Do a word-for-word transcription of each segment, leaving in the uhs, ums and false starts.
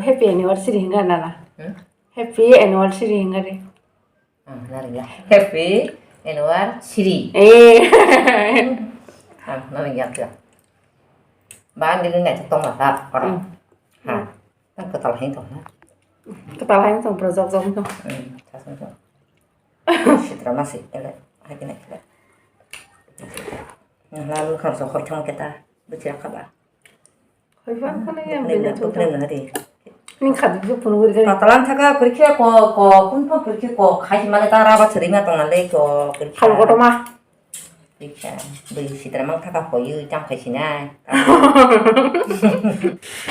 Happy anniversary hinga nana. Hmm? Happy anniversary hinga re. Ah, nari ya. Happy anniversary. Eh. Ah, nari ya, ya. Ba, ang gini nai tong la ta, orang. Hmm. Ha. Ang ketal hain tong na. Ketal hain tong, bro, jok jok tong. Hmm, sasang tong. Sitra masih, ele, hai kena ele. Nah, lalu kan so hoi tong kita, bercerita kabar. Hoi bang, kono yang benda tuh. Bukan yang nanti. Ini kan juga penuh gari. Katalan thaka, pergi ko, ko, kun pun pergi ko, khai mana ta raba cerita tong na le ko, pergi. Kalau kotor mah. Riksa, bui sitra mang thaka hoyu, cham khai sinai.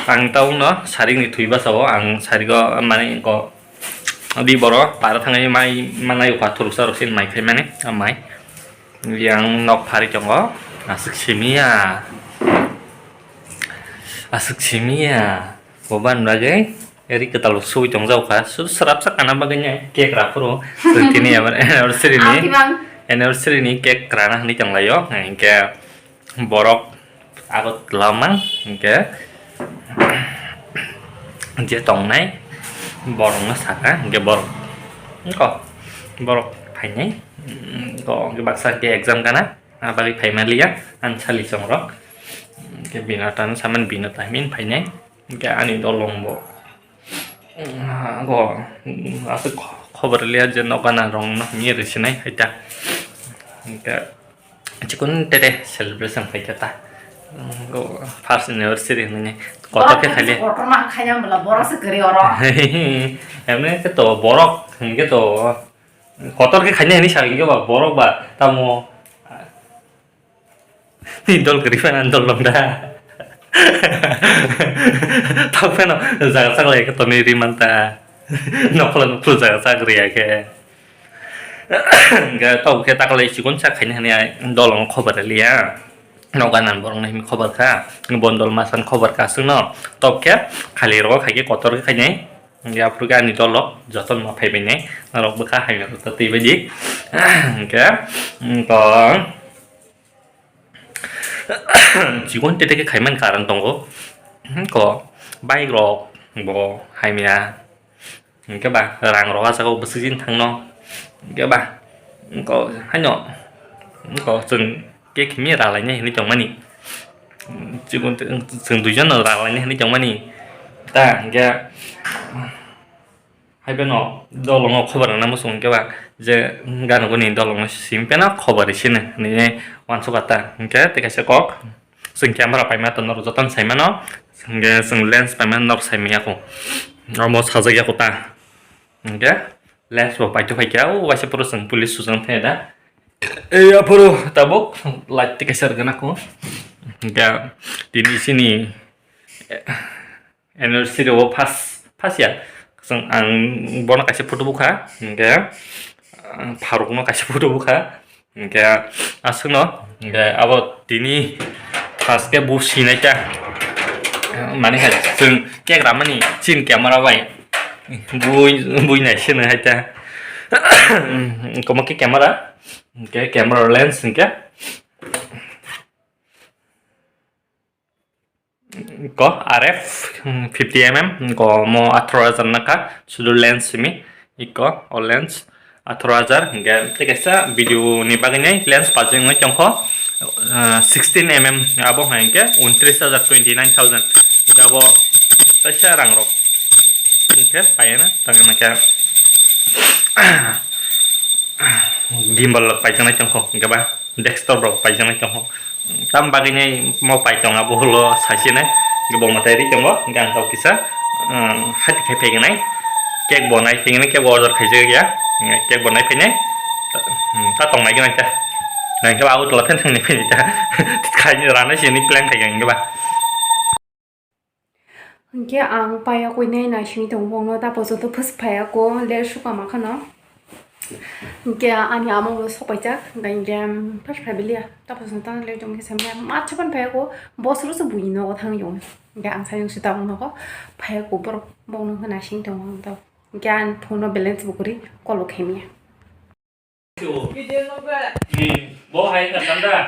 Ang tauno sarik ni thwi basa o, ang sarik o mani ko di boro para thangwi mai manai ukha thuruksa rok sin mai khai mani, a mai. Yang nok phari tongo, aswk simiya. Aswk simiya. Boban bagwi ri kwtal sui tongjak kha. Su srapsa kana bagwi nya cake ra phuru. Tini anniversary ni, anniversary ni cake rana hwnwi tonglaio. Hinkhe borok abo twlamang hinkhe je tongnai borokno saka hinkhe borok wngkha borok phainai. Wngkha baksa hinkhe exam gana. Ah, bagwi phai manliya, ang sali chongrok. Hinkhe bini tano saman bini tamin phainai. Hinkhe ani dolong bo. Ah, go, aswk khobor liya je nogo gana rong no hwnwi rwsinai hai ta. Hinkhe chikon tete celebration khai khe ta. Go first anniversary hwnwi kotor khe khaile. Kotor ma khaya mala borok se kwrwi oro. Emne khe to borok, hinkhe to kotor khe khainai hwnwi sa hinkhe ba borok ba tamo. Ni dol kwrwi phano ani dol long da. Tok phano jaga sak lai khe tonwi ri man ta. Nokla nokla jaga sak ri ya khe. Ga tok khe tak lai chikon sak khaini hani ai dol long khobor liya. Noga nan borok nai khobor kha. Bondol masan khobor ka sung no. Tok khe khali ro khai khe kotor khe khainai. Ga phuru ga ani dol lo joton ma phai bai nai. Norok bwkha hai ta twi bai di. Ga ko. Chikon tete khe khaiman karan tongo. Hmm, ko bike rok bo haimya. Hinkhe ba rang rok asaka bwswk jin thangno. Hinkhe ba ko haino ko chwng khe khimi ralainai hinwi tongmani. Chikon te-, chwng duijon no ralainai hinwi tongmani. Ta hinkhe. Hai beno dolongo khobor rwna muchung khe ba je ganogoni dolongo simi pheno khobor rw sini hinwi uansukha ta. Hinkhe tei kaisa kok chwng camera paima to norok jotono sai mano, hinkhe chwng lens paima norok sai manya kho. Omo sajak ya kho ta. Hinkhe lens bo paithok phaikha, o waisa phuru chwng police sujak phai da. Ei aphuru tabuk light tei kaisa rwgwna kho. Hinkhe tini chini anniversary o first, first ya. Chwng ang bono kaisa photo bukha, hinkhe, ah, Faruk no kaisa photo bukha, hinkhe aswkno, hinkhe abo tini first khe bo sinai ta. Mani hai chwng cake ramani chin camera bai bui, bui nai sini hai ta. Komo khe camera, hinkhe camera lens hinkhe. Ko R F, hmm, fifty M M, ko mo atharo hajar naka, sudu lens simi, iko, o lens, atharo hajar, hinkhe tei kaisa video ni bagwi nai lens pajak nai tongkho, ah, sixteen M M, abo hai hinkhe untris hajar, twenty nine thousand, hinkhe abo kaisa rang rok, hinkhe paiya na, tangwi mankha, gimbal rok paijak nai tongkho, hinkhe ba. Desktop rok paijak nai tongo. Tam bagwi nai mo pai tong abo ulo saisi nai. Bo mwtai ri tongo. Hinkhe ang tok kisa, um, hati khai phai nai. Cake bo nai phai nai, cake bo order khaijak ya. Cake bo nai phai nai. Hmm, ta tong nai gwnang ta. Nang khe abo tola phan thang nai phai nai ta. Khai ni rana sini plan khai nai ba. Hinkhe ang paiya kuinai naisingwi tongo, bongno ta pojoto phus phaiyako, ler sukama kheno. Hinkhe ani ama bo sokpaijak, hinkhe, hinkhe, phas phaibiliya, ta pojoto tang ler tongkhe samya, ma chaphan phaiyako, bosoro se buini nogo thangwi tongo. Hinkhe ang sayung se tabuk nogo phaiyako, borok bongno khe naising tongo ang tabuk. Hinkhe ani phone o balance bo kwrwi, call bo khaimya.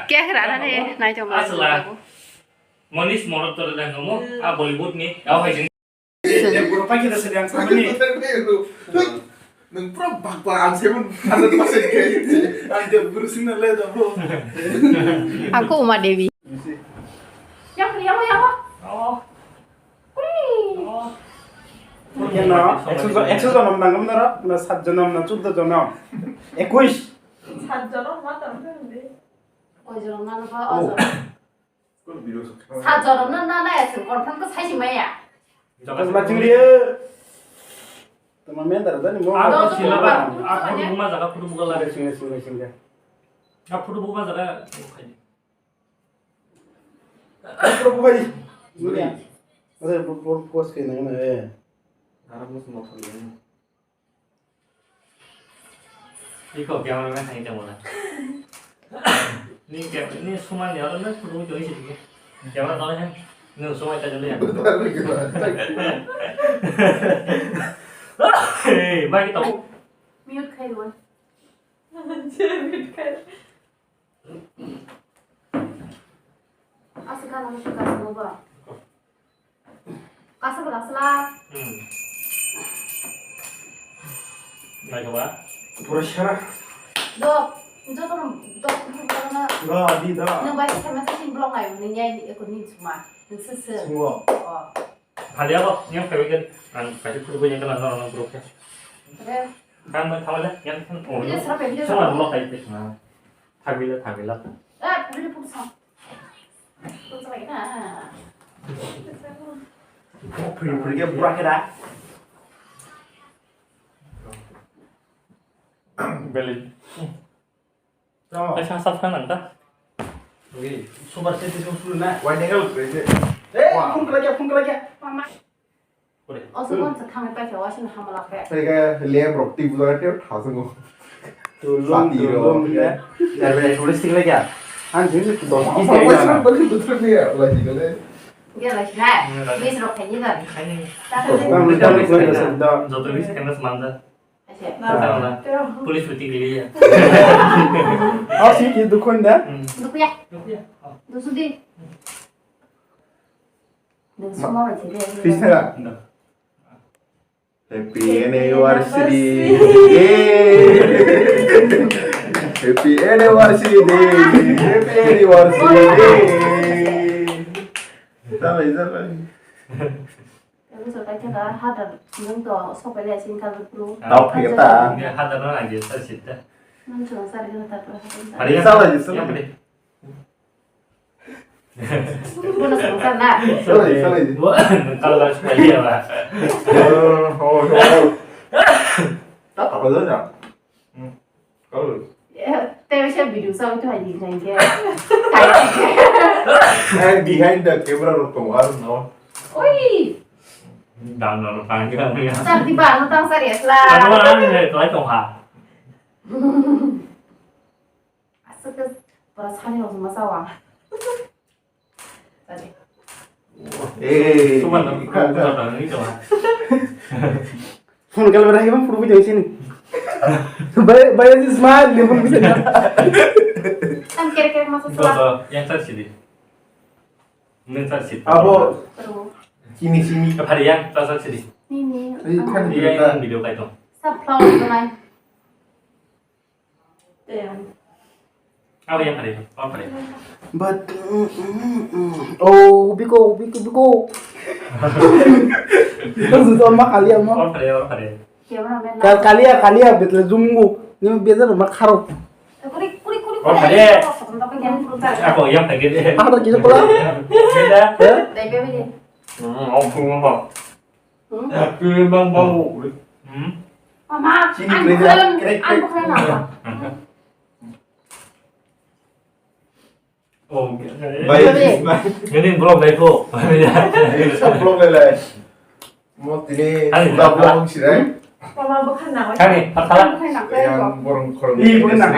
Cake rana ni nai tong. Asla. Monis morot tore dang mo, a Bollywood ni, a hai jeng. Pakai dah sedang sama ni. Tui, nang pro bak bak ang seven hundred percent kayak gitu. Ang dia berusin lah dah ho. Aku Uma Dewi. Yang yang yang. Oh. Kuri. Oh. Mungkin no, ekso, ekso jonom nangam nara, na sat jonom na chuddo jonom. Ekuis. Sat jonom ma tong thang de. Koi jonom na na pa o jonom. Sat jonom na na na ya sir confirm ko sai si maya. Jaga ma chingri. Tama men dara dani mo. Ado sila ba. Aku rumah jaga photo buka lagi. Singa singa singa. Aku photo buka jaga. Photo buka di. Are post ke nang na eh. Arab musu mokol. Iko camera man hai tamo na. Ni cam-, ni suman ni alo na photo ni join sidi. Camera tole hai. Ni suman ta jole ya. Hey, bai to. Mute khai wan. Mute khai. Aswk gana muchung kasmo ba. Kasuk rok sla. Hmm. Naikha ba? Pura sara. Dok, joto no dok, dok, dok, dok. Ga, di da. Nang bai khe masa sin blok nai, nang yai ni ekor ni suma. Nang se se. Sungo. Oh. Phali abo, yang phai kan, ang kasi photo yang kan nang nang blok ya. Re. Kan mai thawale, yang kan. Oh. Video sara pe, video sara. Sama blok kai te. Nah. Thagwila, thagwila. Eh, video photo sa. Photo sa na. Photo sa. Photo, photo, photo, photo, photo. Beli. Kaisa sal thang nang ta. Super set song sulu na. Wai dengel. Eh, phone kala kya, phone kala kya. Mama. Oso kon sa thang ta kya, wasin hamala kya. Tega lem rok ti bula kya, thasungo. Tulung, tulung ya. Yar be chuli sing lagi ya. Han jing dos kis. Apa sih? Lagi kali. Gya lagi na. Bis rok khaji da. Joto bis kena semanda. Police meeting liya. Oh, si ki dukun da? Dukuya. Dukuya. Dusudi. Dusuma ba chide. Pista. Happy anniversary. Happy anniversary day. Happy anniversary day. Salai, salai. Yang so kai thaka hadar nung to sopai le sing kal bru. Tau phi ta. Hadar na agi sa sita. Nung so sa ri ta. Hari yang salah je, salah. Yang boleh. Bukan salah sana. Salah je, salah je. Kalau lah supaya dia lah. Oh, oh, oh. Tak apa saja. Hmm. Kau. Tei se video sa tu hai di nang ke. Eh, behind the camera rok tong ar no. Oi. Dang no tang ke ya. Sar di ba no tang sar ya sla. Ano ano ne tlai tong ha. Asuk ke pura sani rok ma sawa. Eh. Suman no, bukan, bukan, ini cuma. Phone kal berai bang puru bujang sini. Bai bai si smart ni pun bisa. Tam kere kere masa salah. Yang tadi sini. Ini tadi sini. Abo. Sini sini. Apa yang tadi sini? Ini. Ini kan video kayak itu. Sa flower tunai. Damn. Abo yang kali, oh kali. But mm, mm, mm. Oh, biko, biko, biko. Itu sama kali ya, mau. Oh kali, oh kali. Cameraman. Kal kali ya, kali ya, betul zumgu. Ini biasa rumah karo. Kuri kuri kuri. Oh kali. Aku yang kali. Apa kita pula? Beda. Dai bebe. Hmm, oh, aku mau. Hmm? Aku memang bau. Hmm? Mama, sini, aku gereja, keren, krek, aku krek, keren apa? Oh, baik. Ini belum baik kok. Ini belum baik. Mau ini sudah belum sih, Ren? Mama bukan nak. Kami, apa salah? Bukan nak. Yang burung kurung. Ih, bukan nak.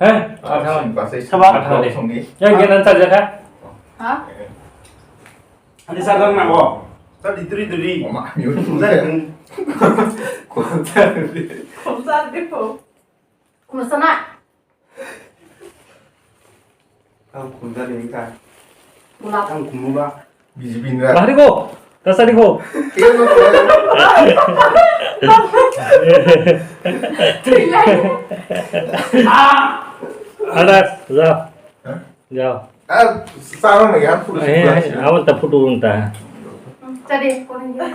Hah? Apa salah? Bahasa Sabah. Apa salah? Yang kita saja kah? Hah? Ani sarang na o. Ta di tri tri. Mama, mi uri. Khumsa di po. Khumsa na. Ang khumsa ni ka. Mula. Ang khumba. Biji bin ra. Bahari ko. Kasari ko. Ada, ya. Ya. Ah, sama lagi, aku sudah. Eh, awal tak foto unta. Tadi, kurang ya.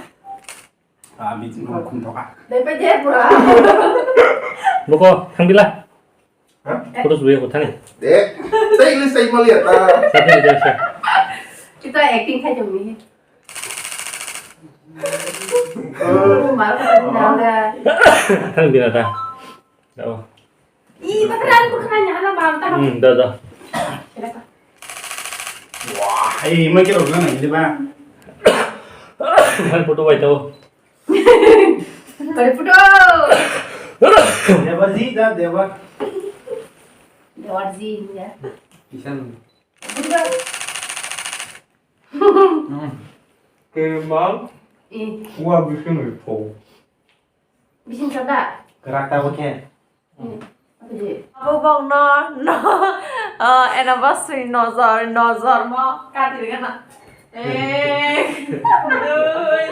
Ah, bikin hukum toka. Dai pa je pura. Buko, thang bila. Hah? Photo suwe ko thani. De, saya ini saya melihat ah. Satu aja sih. Kita acting saja mi. Malu kan ada. Thang bila ta. Dah. Ih, beneran bukan hanya anak malam tahu. Hmm, dah dah. Kenapa? Wah, eh, mai kira orang ini, Bang. Kan foto baik tahu. Kali foto. Dewa ji, dah, Dewa. Dewa ji, ya. Isan. Bukan. Hmm. Kemang. Ih. Wah, bikin itu. Bising sada. Kerak tahu ke? Abo bokno, no, ah, eno bo swi nojor, nojor mo kati rwgana. Ek, dui,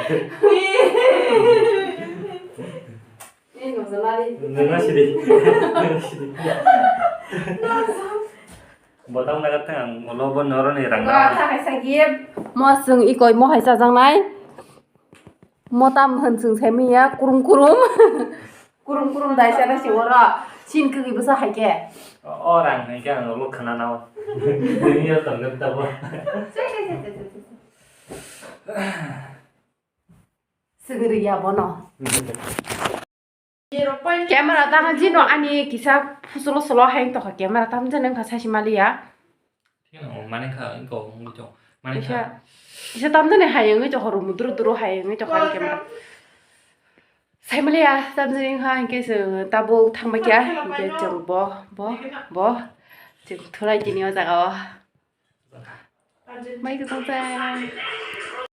tin. Ni nojor lari. Nuna sidi. Nuna sidi. Nojor. Botang naga tang, ulo bo noroni rang. Ba, ta kaisa gift. Mo swng ikoi mo hai chajaknai. Motam hwn chwng sai manya, kurum kurum. Kurum kurum dai chana si oro. Chin kwgwi bwsa hai khe. O rang hai khe ang ulo khna nao. Nini yo tong gata bo. Swngri ya bono. Camera tang jino ani kisa phusulo sulo hai tongkha camera tam jani wngkha saisi maliya. Mane kha wngkha wngwi tong. Mane kha. Kisa, kisa tam jani hai wngwi tongkha rumu duru duru hai wngwi tongkha ani camera. Sai maliya tam jani wngkha hinkhe chwng tabuk thangbai kha hinkhe chwng bo bo bo chwng thulai tini o jaga o. Mai kwchang chang.